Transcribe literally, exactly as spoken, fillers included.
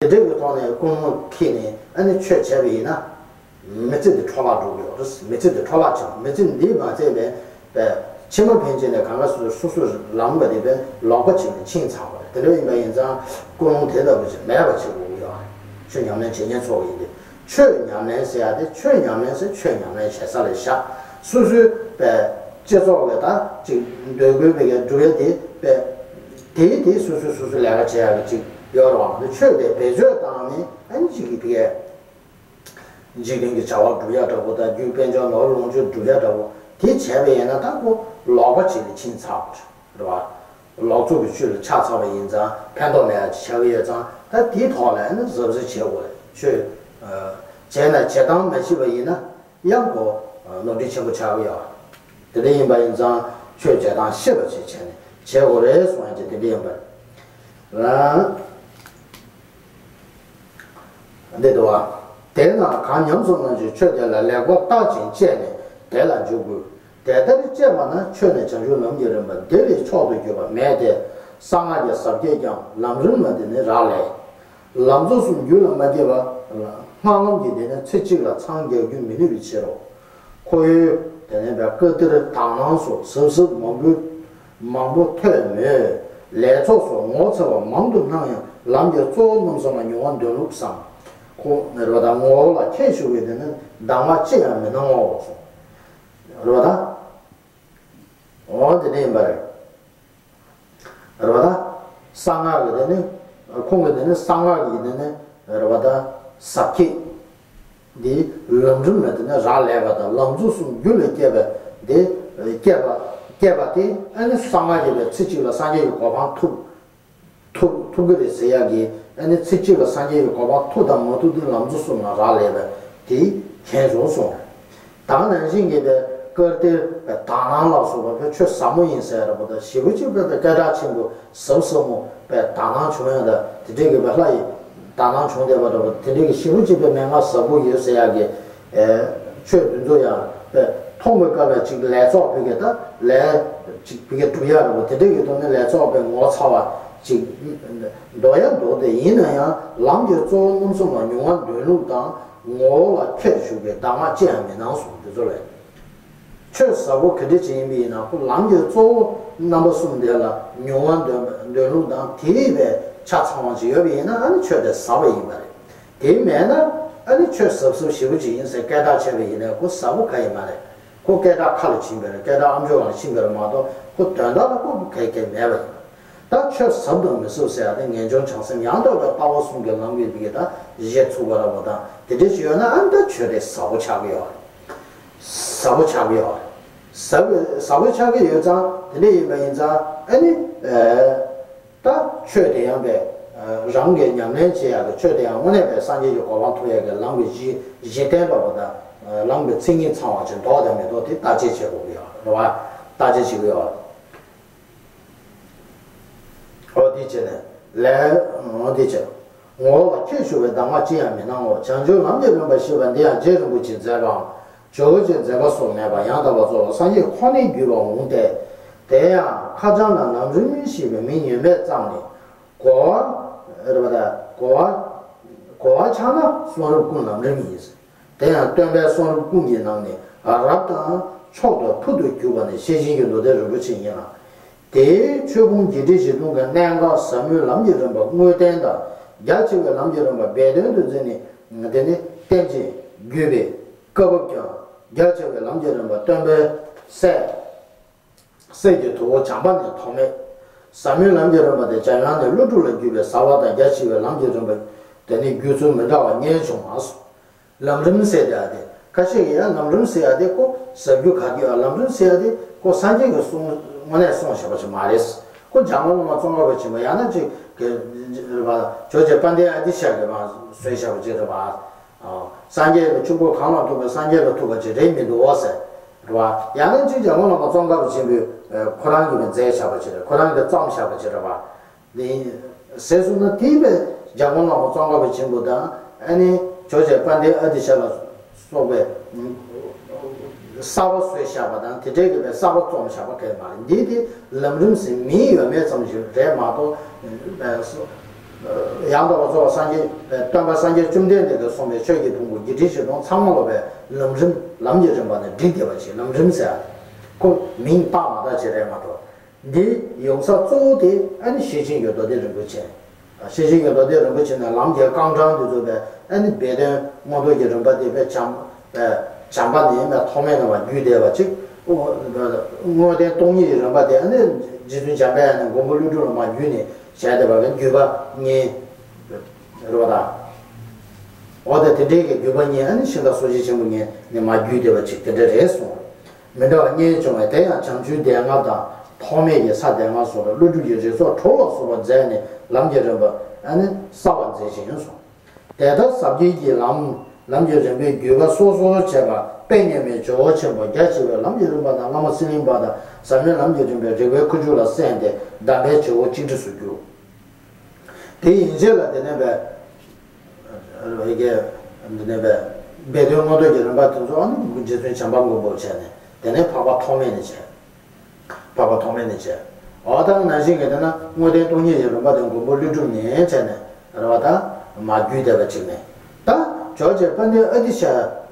དེ་འདྲའི་གི་ཐོག་ནས་ཀུན་སློང་འཁྱེར་ནས་ཨ་ནི་ཆོས་བྱས་པ་ཡིན་ན། མི་ཚེ་འདི་འཕྲོ་བརླག་འགྲོ་གི་ཡོད་རེད། མི་ཚེ་འདི་འཕྲོ་བརླག་ཆགས། མི་ཚེ་འདི་མ་ཚད་པའི་པའི་ཕྱི་མ་ཕན་ཆད་ནས་གང་ག་སོ་སོ་སོ་སོ་ལམ་པ་དེ་པའི་ལོག་པ་ཅིག་ལ་ཕྱིན་ཚར་བ་རེད། དེ་འདྲ་ཡིན་པ་ཡིན་ཙང་ཀུན་སློང་དེ་ལྟ་བུ་ཞིག་མེད་པ་བྱེད་དགོས་ཀྱི་ཡོད་རེད། ཆོས་ཉམས་ལེན་བྱེད་མཁན་ཚོ་ཡིན་ཏེ། ཆོས་ཉམས་ལེན་ཟེར་ཡ་དེ། ཆོས་ཉམས་ལེན་ཟེར་ཆོས་ཉམས་ལེན་བྱེད་ས་ལ་བཞག། སོ་སོའི་པའི་སྤྱི་ཚོགས་ཀྱི་ད་ཅིག་འདོད་དགོས་པའི་གི་འགྲུབ་ཡ་དེ་པའི་དེའི་དེ་སོ་སོས་སོ་སོའི་ལས་ཀ་བྱེད་ཡ་གི་ཅིག་ཡོད་རེད་བ། ཆོས་དེ་བེད་སྤྱོད་བཏང་ནས་ཨ་ནི་ཅིག་གི་དེ་འཇིག་རྟེན་གྱི་བྱ་བ་སྒྲུབ་ཡ་འདྲ་པོ་དང་རྒྱུ་དཔལ་འབྱོར་ནོར་ལོངས་སྤྱོད་སྒྲུབ་ཡ་འདྲ་པོ་དེ་བྱས་པ་ཡིན་ན། ད་ཁོ་ལོག་པ་ཅིག་ལ་ཕྱིན་ཚར་བ་རེད་བ། ལོག་འཚོ་གི་ཆོས་ལ་ཆགས་ཚར་བ་ཡིན་ཙང་ཕན་ཐོགས་མེད་ཡ་ཅིག་ཆགས་ཀྱི་ཡོད་ཙང་། ད་དེའི་ཐོག་ལ་ཨ་ནི་གཟབ་གཟབ་བྱེད་དགོས་རེད། ཆོས་བྱས་ན་བྱེད་སྟངས་མ་ཤེས་པ་ཡིན་ན། ཡང་ཁོ་ནོར་འཁྲུལ་ཆེན་པོ་ཆགས་ཀྱི་ཡོད། དེ་འདྲ་ཡིན་པ་ཡིན་ཙང་ཆོས་བྱེད་སྟངས་ཤེས་པ་ཅིག་བྱས་ནས་བྱེད་དགོས་རེད་གསུང་ཡ་ཅིག་དེ་འདྲ་ཡིན་པ་རེད། འདི་འདུག་བ། དེས་ན་གང་ཉམས་སུ་བླངས་ཀྱི་ཆོས་དེ་ལ་ལེགས་པར་བརྟག་ཅིང་དཔྱད་ནས་དེ་ལ་འཇུག་དགོས། དེ་ལྟར་དཔྱད་པ་ན་ཆོས་ནི་བྱང་ཆུབ་ལམ་གྱི་རིམ་པ་འདི་ལས་མཆོག་ཏུ་གྱུར་པ་མེད་དེ། གསང་སྔགས་ཀྱི་ཟབ་ཁྱད་ཀྱང་ལམ་རིམ་ལ་འདི་ནི་རག་ལས། ལམ་རྫོགས་གསུམ་རྒྱུད་ལ་མ་སྐྱེས་པ། སྔགས་ལམ་གྱི་སྡེ་ནི་ཚེ་གཅིག་ལ་འཚང་རྒྱ་རྒྱུ་མི་ནུས་པའི་ཕྱིར་རོ། ཁོ་བོས་དེ་ནས་པའི་བཀའ་གཏེར་དག་སྣང་སོགས་གཟབ་གཟབ་མང་པོ་མང་པོ་ཐོས་མོད། ལས་ཚོགས་སོགས་ངོ་ཚ་བ་མང་དུ་སྣང་ཡང་ལམ་གྱི་གཙོ་བོ་རྣམ་གསུམ་ལ་མྱོང་བ་འདོན་ལུགས་སམ། ཁོ་རེད་བ་ད། ངོ་བོ་ལ་ཁྱད་ཞུགས་པའི་དེ་ནི་གདམས་ངག་ཅི་ཡང་མི་སྣང་ངོ་། རེད་བ་ད། འོ་དེ་འདྲ་ཡིན་པ་རེད། རེད་བ་ད། གསང་སྔགས་ཀྱི་དེ་ནི། ཁོང་གི་དེ་ནི་གསང་སྔགས་ཀྱི་དེ་ནི་རེད་བ་ད། ཟབ་ཁྱད་འདི་ལམ་རིམ་ལ་དེ་ནི་རག་ལས་པ་དང་། ལམ་རྫོགས་གསུམ་རྒྱུད་ལ་སྐྱེས་པ་དེ། སྐྱེས་པ་སྐྱེས་པ་དེ་ཨ་ནི་གསང་སྔགས་ཀྱི་པའི་ཚེ་གཅིག་ལ་སངས་རྒྱས་ཀྱི་གོ་འཕང་ཐོབ་ཐོབ་ཐོབ་ཀྱི་རེད་ཟེར་ཡག་གི། ཨ་ནི་ཚེ་གཅིག་ལ་སངས་རྒྱས་ཀྱི་གོ་འཕང་ཐོབ་དང་མ་ཐོབ་དེ་ལམ་རྫོགས་གསུམ་ལ་རག་ལས་པ་དེ་མཁྱེན་སོང་གསུངས། ད་ག་ནང་བཞིན་གྱི་པའི་བཀའ་གཏེར་པའི་དག་སྣང་ལ་སོགས་པ་པའི་ཆོས་ཟབ་མོ་ཡིན་ཟེར་ར་པོ་དང་། ཞེ་པོ་ཅིག་པའི་པའི་སྐད་གྲགས་ཆེན་པོ་ཟབ་ཟབ་མོ་པའི་དག་སྣང་བྱུང་ཡ་དང་། དེ་འདྲའི་གི་པའི་ལྷ་ཡི་དག་སྣང་བྱུང་བསྡད་པ་འདྲ་པོ། དེ་འདྲའི་གི་ཞེ་པོ་ཅིག་པའི་མན་ངག་ཟབ་པོ་ཡོད་ཟེར་ཡ་གི། ཨེ། ཆོས་འདི་ཚོ་ཡང་པའི་མཐོང་བའི་སྐབས་ལ་ཅིག་ལས་ཚོགས་ཕ་གི་ད་ལས་ཅིག་ཕ་གི་སྒྲུབ་ཡ་ར་པོ། དེ་འདྲའི་གི་ཐོག་ནས་ལས་ཚོགས་པའི་ངོ་ཚ་བ་ཅིག་འདོགས་ཡ་འདོགས་ཏེ། ཡིན་ན་ཡང་ལམ་གྱི་གཙོ་བོ་རྣམ་གསུམ་ལ་མྱོང་བ་འདོན་ལུགས་དང་། ངོ་བོ་ལ་ཁྱད་ཞུགས་པའི་གདམས་ངག་ཅི་ཡང་མི་སྣང་གསུངས། འདི་ཚོ་ལས། ཆོས་ཟབ་པོ་ག་འདྲ་ཅིག་ཡིན་པ་ཡིན་ན། ཁོ་ལམ་གྱི་གཙོ་བོ་རྣམ་པ་གསུམ་དེ་ལ་མྱོང་བ་འདོན་འདོན་ལུགས་དང་། དེའི་པའི་ཆ་ཚང་བ་ཅིག་ཡོད་པ་ཡིན་ན། ཨ་ནི་ཆོས་དེ་ཟབ་པ་ཡིན་པ་རེད། དེ་མེད་ན་ཨ་ནི་ཆོས་ཟབ་ཟབ་ཞེ་པོ་ཅིག་ཡིན་ཟེར་སྐད་གྲགས་ཆེ་བ་ཡིན་ན། ཁོ་ཟབ་པོ་ག་ཡིན་མ་རེད། ཁོ་སྐད་གྲགས་ཁ་ལ་ཕྱིན་པ་རེད། སྐད་གྲགས་ཨ་མཆོག་ལ་ཕྱིན་པ་རེད་མ་གཏོགས། ཁོ་དོན་དག་ལ་ཁོ་ག་གེ་མེད་པ་ཡིན། ད་ཆོས་ཟབ་དང་མི་ཟབ་ཟེར་ཡ་དེ་ངེས་འབྱུང་བྱང་སེམས་ཡང་དག་པའི་ལྟ་བ་གསུམ་གྱི་ལམ་གྱི་དེ་གི་ད་གཞི་ཚུགས་པ་ར་པོ་དང་དེ་འདྲ་ཞིག་ཡོད་ན། ཨ་ནི་ད་ཆོས་དེ་ཟབ་པོ་ཆགས་ཀྱི་ཡོད་རེད། ཟབ་པོ་ཆགས་ཀྱི་ཡོད་རེད། ཟབ་ཟབ་པོ་ཆགས་ཀྱི་ཡོད་ཙང་། དེ་འདྲ་ཡིན་པ་ཡིན་ཙང་། ཨ་ནི་ཨེ། ད་ཆོས་དེ་ཡང་པའི་རང་གིས་ཉམས་ལེན་བྱེད་ཡག་གི། ཆོས་དེ་ཡང་དངོས་གནས་པའི་སངས་རྒྱས་ཀྱི་གོ་འཕང་ཐོབ་ཡག་གི་ལམ་གྱི་གཞི་གཞི་རྟེན་འདྲ་པོ་དང་། ལམ་གྱི་མཚན་ཉིད་ཚང་བ་ཅིག་འདོགས་དང་མི་འདོགས་དེ་བརྟག་དཔྱད་བྱེད་དགོས་ཀྱི་ཡོད་རེད་བ། བརྟག་དཔྱད་བྱེད་དགོས་ཡོད་རེད། འོ་དེ་བྱས་ནས་ལས། འོ་དེ་བྱས། ངོ་བོ་ལ་ཁྱད་ཞུགས་པའི་གདམས་ངག་ཅི་ཡང་མི་སྣང་ངོ་། བྱང་ཆུབ་ལམ་གྱི་རིམ་པ་ཞེས་པ་འདི་ཡང་རྗེ་རིན་པོ་ཆེས་མཛད་པའམ། ཇོ་བོ་རྗེས་མཛད་པ་སོགས་མེད་པར་ཡང་དག་པར་རྫོགས་པ་སངས་རྒྱས་ཁོ་ནས་བརྒྱུད་པར་འོང་སྟེ། དེ་ཡང་ཁ་བྱང་ན་ལམ་རིམ་ཞེས་པའི་མིང་ཡོད་མེད་ཙམ་ནི། གོ་བ་རེད་པ་ད། གོ་བ་གོ་བ་ཆགས་ན་གསུང་རབ་ཀུན་ལམ་རིམ་ཡིན། དེ་ཡང་སྟོན་པའི་གསུང་རབ་ཀུན་གྱི་ནང་ནས་རབ་དང་མཆོག་ཏུ་ཐུགས་སུ་གྱུར་པ་ནི་ཤེར་ཕྱིན་གྱི་མདོ་སྡེ་རིན་པོ་ཆེ་ཡིན་ལ། དེའི་ཆོས་ཕུང་བརྒྱད་ཁྲི་བཞི་སྟོང་གི་གནད་འགག་ཟབ་མོའི་ལམ་གྱི་རིམ་པ་དངོས་བསྟན་དང་། རྒྱ་ཆེ་བའི་ལམ་གྱི་རིམ་པ་སྦས་དོན་དུ་མཛད་ནས། དེ་ནི་བསྟན་བཅོས་བརྒྱུད་པའི་བཀའ་བབས་ཀྱང་། རྒྱ་ཆེ་བའི་ལམ་གྱི་རིམ་པ་སྟོན་པའི་སྲས། སྲས་ཀྱི་ཐུ་བོ་བྱམས་པ་ནས་ཐོགས་མེད། ཟབ་མོའི་ལམ་གྱི་རིམ་པ་དེ་འཇམ་དབྱངས་ནས་ཀླུ་སྒྲུབ་ལ་བརྒྱུད་པའི་ཟབ་པ་དང་། རྒྱ་ཆེ་བའི་ལམ་གྱི་རིམ་པ་དེ་ནི་བརྒྱུད་ཚུལ་མི་འདྲ་བ་སྙན་བྱུང་བ། ལམ་རིམ་ཟེར་ཡ་དེ་ཁ་ཤས་ཀྱིས་ཡང་ལམ་རིམ་ཟེར་ཡ་དེ་ཁོ་ཟབ་རྒྱུ་ག་དུས་ཡང་ལམ་རིམ་ཟེར་ཡ་དེ་ཁོ་སངས་རྒྱས་ཀྱིས་གསུངས། དངོས་གནས་གསུངས་བཞག་པ་ཅིག་མ་རེད། ཁོ་འཇམ་མགོན་བླ་མ་ཙོང་ཁ་པ་ཆེན་པོ། ཡང་ན་ཅིག་གི་རེད་པ། ཇོ་རྗེ་དཔལ་ལྡན་ཨ་ཏི་ཤ་གིས་མར་བཟོས་བཞག་པ་ཅིག་རེད་པ། སངས་རྒྱས་ཀྱི་ཆུ་འགོ་གངས་ལ་ཐུག་པའི་སངས་རྒྱས་ལ་ཐུག་པ་ཅིག་རེད་མི་འདུག་ཟེར། རེད་པ། ཡང་ན་ཅིག་འཇམ་མགོན་བླ་མ་ཙོང་ཁ་པ་ཆེན་པོས་ཁོ་རང་གིས་མར་མཛད་བཞག་པ་ཅིག་རེད། ཁོ་རང་གིས་བརྩམས་བཞག་པ་ཅིག་རེད་པ། ནི་ཟེར་སོང་ན། དེའི་པའི་འཇམ་མགོན་བླ་མ་ཙོང་ཁ་པ་ཆེན་པོ་དང་། ཨ་ནི་ཇོ་རྗེ་དཔལ་ལྡན་ཨ་ཏི་ཤ་ལ་སོགས་པའི་གསར་པ་བཟོས་བཞག་པ་དང་། དེ་འདྲའི་གི་པའི་གསར་པ་རྩོམ་བཞག་པ་གང་ཡང་མ་རེད། འདི་དེ་ལམ་རིམ་ཟེར་མིང་ཡོད་མེད་ཙམ་ཞིག་རེད་མ་གཏོགས། ཡང་དག་པར་རྫོགས་པའི་སངས་རྒྱས་སྟོན་པ་སངས་རྒྱས་བཅོམ་ལྡན་འདས་ཀྱིས་གསུངས་པའི་ཆོས་ཀྱི་ཕུང་པོ་བརྒྱད་ཁྲི་བཞི་སྟོང་ཚང་མ་ལོ་པའི་ལམ་རིམ་ལམ་གྱི་རིམ་པ་ནི་བསྒྲིགས་བསྡད་པ་ཅིག་ལམ་རིམ་ཟེར་ཁོ་མིང་བཏགས་མ་བཏགས་ཅིག་རེད་མ་གཏོགས། འདི་ཡོང་ས་གཙོ་བོ་དེ་ཨ་ནི་ཤེར་ཕྱིན་གྱི་མདོ་སྡེ་རིན་པོ་ཆེ། ཤེར་ཕྱིན་གྱི་མདོ་སྡེ་རིན་པོ་ཆེ་ནས་ལམ་གྱི་རྐང་གྲངས་འདི་ཚོ་བས་ཨ་ནི་སྦས་དོན་མངོན་རྟོགས་ཀྱི་རིམ་པ་དེ་བས་བྱམས་བྱམས་པ་ནས་མ་ཐོགས་མེད་ནས་མ་བརྒྱུད་བསྡད་པ་ཅིག་དངོས་བསྟན་སྟོང་ཉིད་ཀྱི་རིམ་པ་དེ་ཨ་ནི་རྗེ་བཙུན་འཇམ་དཔལ་དབྱངས་ནས་མགོན་པོ་ཀླུ་སྒྲུབ་ལ་མ་བརྒྱུད་ནས་བྱས་བསྡད་པ་ལ་བརྒྱུད་པ་གཉིས་རེད་པ་ད། འོ་ད་དེ་འདྲའི་གི་བརྒྱུད་པ་གཉིས་ཨ་ནི་ཤིང་རྟ་སོར་བཞི་ཆེན་པོ་གཉིས་ནས་མ་བརྒྱུད་བསྡད་པ་ཅིག་དེ་འདྲ་རེད་གསུངས། མི་འདྲ་བ་གཉིས་བྱུང་བས་དེ་ཡང་བྱང་ཆུབ་སྡེ་ལྔ་དང་ཐོགས་མེད་ཀྱི་ས་སྡེ་ལྔ་སོགས་ལ་ཀླུ་སྒྲུབ་ཀྱི་རིགས་ཚོགས་དྲུག་ལ་སོགས་པ་མཛད་ནས་ལམ་གྱི་རིམ་པ་ཨ་ནི་གསལ་བར་མཛད་ཅིང་གསུངས། དེ་ལྟར་ཟབ་རྒྱས་ཀྱི་ལམ་ལམ་གྱི་རིམ་པའི་བརྒྱུད་པ་སོ་སོར་བྱས་པ་དཔེ་སྙན་པའི་ཇོ་བོ་ཆེན་པོ་རྒྱ་ཆེ་བའི་ལམ་གྱི་རིམ་པ་དང་བླ་མ་སི་ལིང་པ་དང་ཟབ་མོའི་ལམ་གྱི་རིམ་པའི་རིགས་པའི་ཁུ་བྱུག་ལ་གསན་ཏེ་གདམས་པའི་བྱེད་པོ་གཅིག་སྒྲིལ་སུ་གྱུར། དེ་ཡན་ཆད་ལ་དེ་ནས་བས། ཨེ་གེ། འདི་ནས་བས། སྦས་དོན་མངོན་རྟོགས་ཀྱི་རིམ་པ་དེ་ཚོ་ཨ་ནི་རྗེ་བཙུན་བྱམས་པ་མགོན་པོ་བྱས་ནས་དེ་ནས་འཕགས་པ་ཐོགས་མེད་ནས་བྱས། འཕགས་པ་ཐོགས་མེད་ནས་བྱས། འོ་ད་ནང་བཞིན་གྱི་དེ་ན་མངོན་བསྟན་སྟོང་ཉིད་ཀྱི་རིམ་པ་དེ་མགོན་པོ་ཀླུ་སྒྲུབ་ནས་བྱས་ནས་རེད་བ་ད། མ་བརྒྱུད་བསྡད་པ་ཅིག་ནས། ད་ཇོ་བོ་རྗེ་དཔལ་ལྡན་ཨ་ཏི་ཤ་